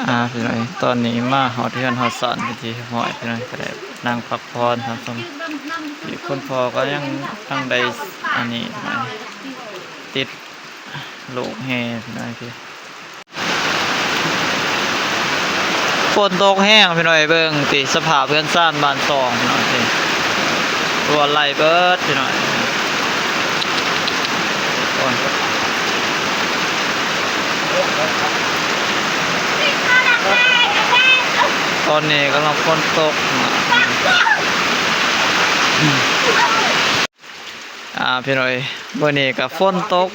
ອ່າ ພີ່ນ້ອງ ຕອນນີ້ມາຮອດເຮືອນຮອດຊານເປັນທີ່ຮຽບຮ້ອຍ ພີ່ນ້ອງ ກໍໄດ້ນັ່ງພັກຜ່ອນທ່ານຜູ້ຊົມ. ອີກຄົນພໍ່ກໍຍັງທັງໄດ້ອັນນີ້ ພີ່ນ້ອງ ຕິດໂລກແຮ່ ພີ່ນ້ອງ. ຝົນຕົກແຮງ ພີ່ນ້ອງ ເບິ່ງຕິ ສະພາບເຮືອນຊານບ້ານຊ່ອງ ພີ່ນ້ອງ ຮົ່ວໄຫຼເບິດ ພີ່ນ້ອງ. ໂອ້ຍ ຕອນນີ້ກຳລັງຝົນຕົກ ອ່າ ພີ່ນ້ອງ ມື້ນີ້ກໍຝົນຕົກ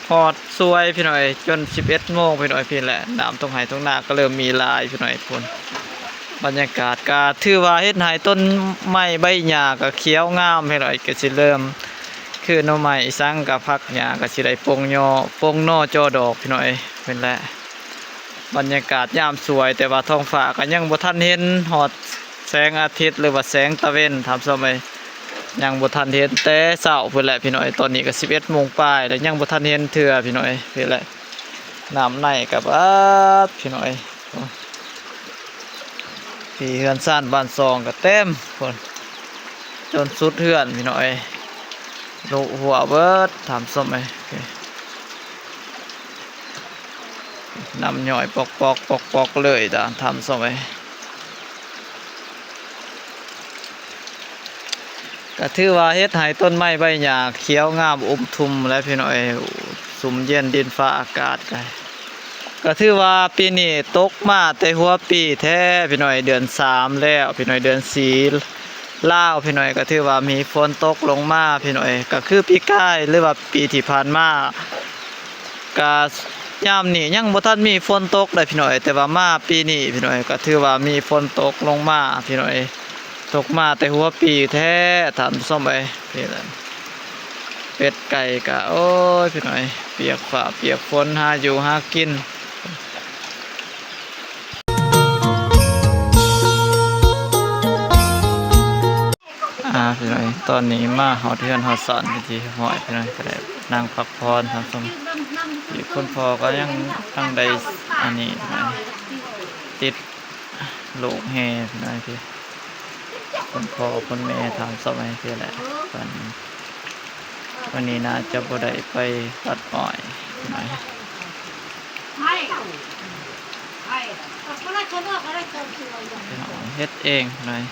ຮອດຊ່ວຍ ພີ່ນ້ອງ ຈົນສິບເອັດໂມງ ພີ່ນ້ອງ ພີ້ແຫຼະ ນ້ຳທົ່ງໄຮ່ທົ່ງນາກໍເລີ່ມມີຫຼາຍ ພີ່ນ້ອງ. ພຸ້ນ ບັນຍາກາດກໍຖືວ່າເຮັດໃຫ້ຕົ້ນໄມ້ໃບຫຍ້າກໍຂຽວງາມ ພີ່ນ້ອງ ກໍຊິເລີ່ມຄືໜໍ່ໄມ້ອີ່ສັງ ກໍຜັກຫຍ້າກໍຊິໄດ້ປົ່ງຍໍ່ ປົ່ງໜໍ່ຈໍ່ດອກ ພີ່ນ້ອງ ເພິ່ນແຫຼະ. ບັນຍາກາດຍາມສວຍ ແຕ່ວ່າທ້ອງຟ້າກໍຍັງບໍ່ທັນເຫັນຮອດແສງອາທິດ ຫຼືວ່າແສງຕາເວັນ ທ່ານຜູ້ຊົມເອີຍ. ຍັງບໍ່ທັນເຫັນແຕ່ເຊົ້າພຸ້ນແຫຼະ ພີ່ນ້ອງ. ຕອນນີ້ກໍສິບເອັດໂມງປາຍແລ້ວ ຍັງບໍ່ທັນເຫັນເທື່ອ ພີ່ນ້ອງ ພີ້ແຫຼະ. ນ້ຳໃນກໍບາດ ພີ່ນ້ອງ ພີ້ເຮືອນຊານບ້ານຊ່ອງກໍເຕັມພຸ້ນ ຈົນສຸດເຮືອນ ພີ່ນ້ອງ ລຸຮົ່ວເບິດ ທ່ານຜູ້ຊົມເອີຍ. ນ້ຳຍ້ອຍປອກໆ ປອກໆ ເລີຍ ທ່ານຜູ້ຊົມເອີຍ. ກໍຖືວ່າເຮັດໃຫ້ຕົ້ນໄມ້ໃບຫຍ້າຂຽວງາມອຸມທຸ່ມແຫຼະ ພີ່ນ້ອງເອີຍ ຊຸ່ມເຢັນດິນຟ້າອາກາດ. ກໍ ກໍຖືວ່າປີນີ້ຕົກມາແຕ່ຫົວປີແທ້ ພີ່ນ້ອງເອີຍ ເດືອນສາມແລ້ວ ພີ່ນ້ອງເອີຍ ເດືອນສີ່ ລາວ ພີ່ນ້ອງເອີຍ ກໍຖືວ່າມີຝົນຕົກລົງມາ ພີ່ນ້ອງເອີຍ. ກໍຄືປີກາຍ ຫຼືວ່າປີທີ່ຜ່ານມາ ກະຍາມນີ້ຍັງບໍ່ທັນມີຝົນຕົກເດ້ ພີ່ນ້ອງເອີຍ ແຕ່ວ່າມາປີນີ້ ພີ່ນ້ອງເອີຍ ກະຖືວ່າມີຝົນຕົກລົງມາ ພີ່ນ້ອງເອີຍ ຕົກມາແຕ່ຫົວປີແທ້ ທ່ານຜູ້ຊົມເອີຍ. ເປັດໄກ່ກະ ໂອ້ຍ ພີ່ນ້ອງເອີຍ ປຽກຟ້າປຽກຝົນ ຫາຢູ່ຫາກິນ. ອ່າ ພີ່ນ້ອງ ຕອນນີ້ມາຮອດເຮືອນຮອດຊານເປັນທີ່ຮຽບຮ້ອຍ ພີ່ນ້ອງ ກໍໄດ້ນັ່ງພັກຜ່ອນທ່ານຜູ້ຊົມ. ອີກຄົນພໍ່ກໍຍັງທັງໄດ້ອັນນີ້ ຕິດໂລກແຮ່ ພີ່ນ້ອງ ພີ່ ຄຸນພໍ່ຄຸນແມ່ທ່ານຜູ້ຊົມ ພີ້ແຫຼະ. ຕອນນີ້ ວັນນີ້ໜ້າຈະບໍ່ໄດ້ໄປຕັດອ້ອຍ ພີ່ນ້ອງ ພີ່ນ້ອງ ເຮັດເອງ ພີ່ນ້ອງ.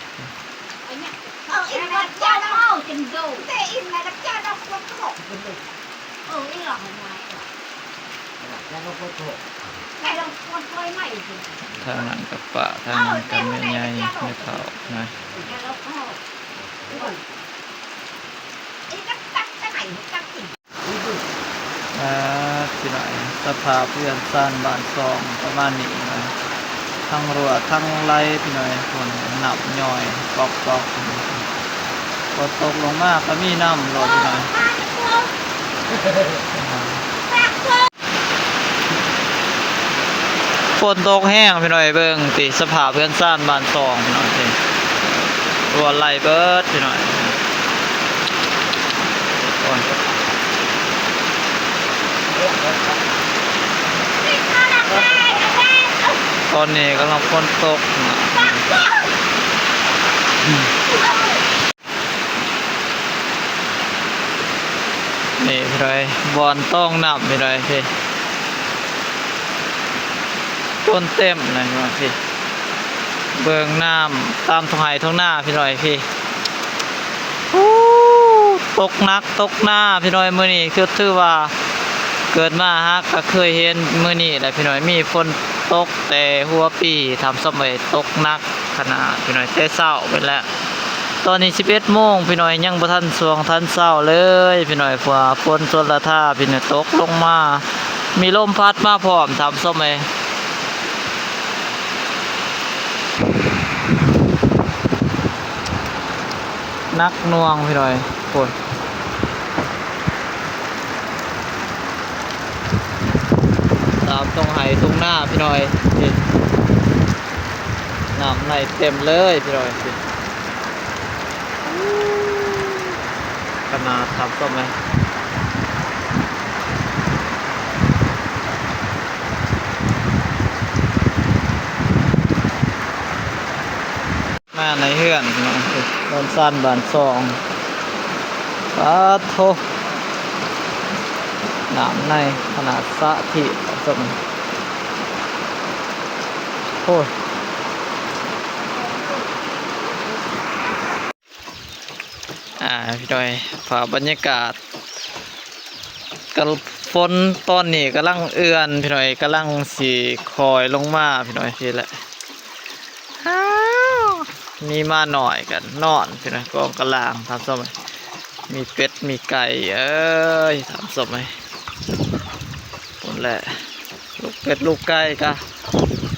ທາງນັ້ນກໍປ້າ ທາງນັ້ນກໍແມ່ໃຫຍ່ ແມ່ເຖົ້ານະ. ອ່າ ພີ່ນ້ອງ ສະພາບເຮືອນຊານບ້ານຊ່ອງປະມານນີ້ນະ ທັງຮົ່ວທັງໄຫຼ ພີ່ນ້ອງ ຝົນນ້ຳຍ້ອຍປອກໆ ຝົນຕົກລົງມາກໍມີນ້ຳໂລດ ພີ່ນ້ອງ. ຝົນຕົກແຮງ ພີ່ນ້ອງ ເບິ່ງຕິ ສະພາບເຮືອນຊານບ້ານຊ່ອງ ພີ່ນ້ອງ ຮົ່ວໄຫຼເບິດ ພີ່ນ້ອງ. ໂອ້ຍ ຕອນນີ້ກຳລັງຝົນຕົກ ນີ້ ພີ່ນ້ອງ ບ່ອນຕ້ອງນ້ຳ ພີ່ນ້ອງ ພີ້ ຈົນເຕັມນະ ພີ່ນ້ອງ ພີ້ ເບິ່ງນ້ຳຕາມທົ່ງໄຮ່ທົ່ງນາ ພີ່ນ້ອງ ພີ້. ໂອ້ ຕົກໜັກຕົກໜາ ພີ່ນ້ອງ ມື້ນີ້ຄື ຖືວ່າເກີດມາຫາກໍເຄີຍເຫັນມື້ນີ້ແຫຼະ ພີ່ນ້ອງ ມີຝົນຕົກແຕ່ຫົວປີ ທ່ານຜູ້ຊົມເອີຍ ຕົກໜັກ ຂະໜາດ ພີ່ນ້ອງ ແຕ່ເຊົ້າພຸ້ນແຫຼະ. ຕອນນີ້ສິບເອັດໂມງ ພີ່ນ້ອງ ຍັງບໍ່ທັນຊ່ວງທັນເຊົ້າເລີຍ ພີ່ນ້ອງ ເພາະວ່າຝົນຊົນລະທາ ພີ່ນ້ອງ ຕົກລົງມາ ມີລົມພັດມາພ້ອມ ທ່ານຜູ້ຊົມເອີຍ. ໜັກໜ່ວງ ພີ່ນ້ອງ ໂອ້ຍ ຕາມທົ່ງໄຮ່ທົ່ງນາ ພີ່ນ້ອງ ນີ້ ນ້ຳໄຫຼເຕັມເລີຍ ພີ່ນ້ອງ ນີ້ ຂະໜາດ ທ່ານຜູ້ຊົມເອີຍ. ໃນເຮືອນເນາະ ເຮືອນຊານບ້ານຊ່ອງ. ປາດໂທ້ ນ້ຳໃນຂະໜາດສະທີ່ ໂອ້ຍ. ອ່າ ພີ່ນ້ອງ ພາບບັນຍາກາດ ກະຝົນຕອນນີ້ກຳລັງເອື້ອນ ພີ່ນ້ອງ ກຳລັງຊິຄ່ອຍລົງມາ ພີ່ນ້ອງ ພີ້ແຫຼະ. ມີໝານ້ອຍກັນນອນ ພີ່ນ້ອງ ກອງກະລ່າງ ທ່ານຜູ້ຊົມ. ມີເປັດມີໄກ່ ເອີຍ ທ່ານຜູ້ຊົມເອີຍ ພຸ້ນແຫຼະ. ລູກເປັດລູກໄກ່ກະ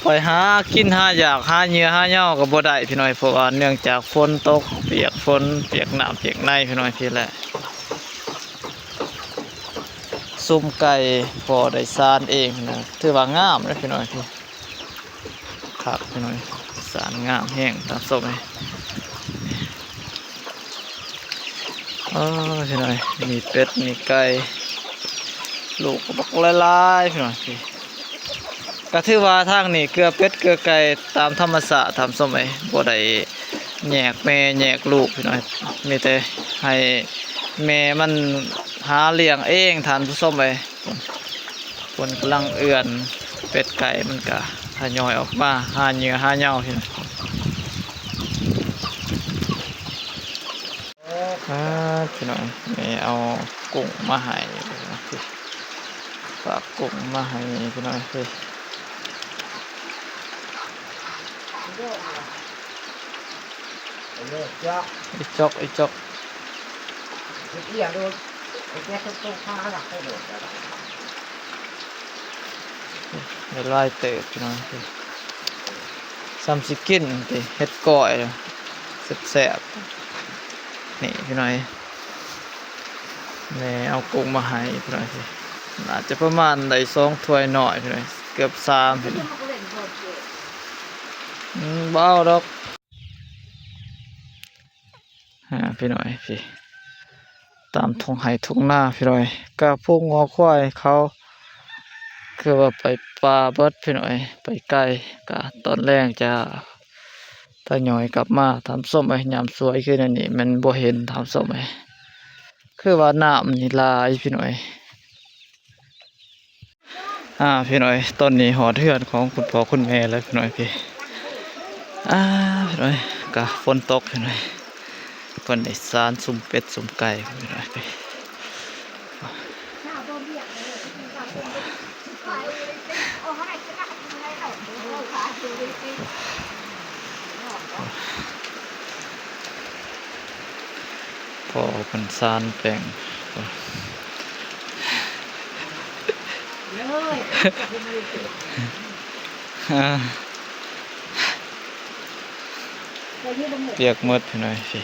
ໄປຫາກິນຫາຢາກ ຫາເຫຍື່ອຫາເຫຍື່ອກະບໍ່ໄດ້ ພີ່ນ້ອງ ເພາະວ່າເນື່ອງຈາກຝົນຕົກ ປຽກຝົນ ປຽກນ້ຳປຽກໃນ ພີ່ນ້ອງ ພີ້ແຫຼະ. ຊຸມໄກ່ພໍໄດ້ຊານເອງນະ ຖືວ່າງາມເດ້ ພີ່ນ້ອງ ພີ້. ຄັກ ພີ່ນ້ອງ ຊານງາມແຮງ ທ່ານຜູ້ຊົມເອີຍ. ເອີ ພີ່ນ້ອງ ມີເປັດມີໄກ່ ລູກບັກຫຼາຍໆ ພີ່ນ້ອງ. ກະຖືວ່າທາງນີ້ເກືອເປັດເກືອໄກ່ຕາມທຳມະຊາດ ທ່ານຜູ້ຊົມເອີຍ ບໍ່ໄດ້ແຍກແມ່ແຍກລູກ ພີ່ນ້ອງ ມີແຕ່ໃຫ້ແມ່ມັນຫາລ້ຽງເອງ ທ່ານຜູ້ຊົມເອີຍ. ຝົນກຳລັງເອື້ອນ ເປັດໄກ່ມັນກະທະຍອຍອອກມາຫາເຫຍື່ອຫາເຫຍື່ອ ພີ່ນ້ອງ. ອ່າ ພີ່ນ້ອງ ແມ່ເອົາກຸ້ງມາໃຫ້ ຝາກກຸ້ງມາໃຫ້ ພີ່ນ້ອງ. ອີຈອກ ອີຈອກ ໄດ້ຫຼາຍເຕີບ ພີ່ນ້ອງ. ສ່ຳຊິກິນຕິ ເຮັດກ້ອຍແຊບໆ. ນີ້ ພີ່ນ້ອງ ແມ່ເອົາກຸ້ງມາໃຫ້ ພີ່ນ້ອງ ໜ້າຈະປະມານໄດ້ສອງຖ້ວຍນ້ອຍ ພີ່ນ້ອງ ເກືອບສາມ ພີ່ນ້ອງ. ອືມ ບໍ່ເອົາດອກ. ອ່າ ພີ່ນ້ອງ ພີ້ ຕາມທົ່ງໄຮ່ທົ່ງນາ ພີ່ນ້ອງ ກະພວກງົວຄວາຍເຂົາ ຄືວ່າໄປປ່າເບິດ ພີ່ນ້ອງ ໄປໄກ. ກະຕອນແລງຈະທະຍອຍກັບມາ ທ່ານຜູ້ຊົມເອີຍ. ຍາມສວຍຄືແນວນີ້ແມ່ນບໍ່ເຫັນ ທ່ານຜູ້ຊົມເອີຍ ຄືວ່ານ້ຳນີ້ຫຼາຍ ພີ່ນ້ອງ. ອ່າ ພີ່ນ້ອງ ຕອນນີ້ຮອດເຮືອນຂອງຄຸນພໍ່ຄຸນແມ່ແລ້ວ ພີ່ນ້ອງ ພີ້. ອ່າ ພີ່ນ້ອງ ກະຝົນຕົກ ພີ່ນ້ອງ ເພິ່ນໄດ້ຊານຊຸມເປັດຊຸມໄກ່ ພີ່ນ້ອງ ພີ້. ພໍ່ເພິ່ນຊານແປ້ງ ປຽກໝົດ ພີ່ນ້ອງ ພີ້.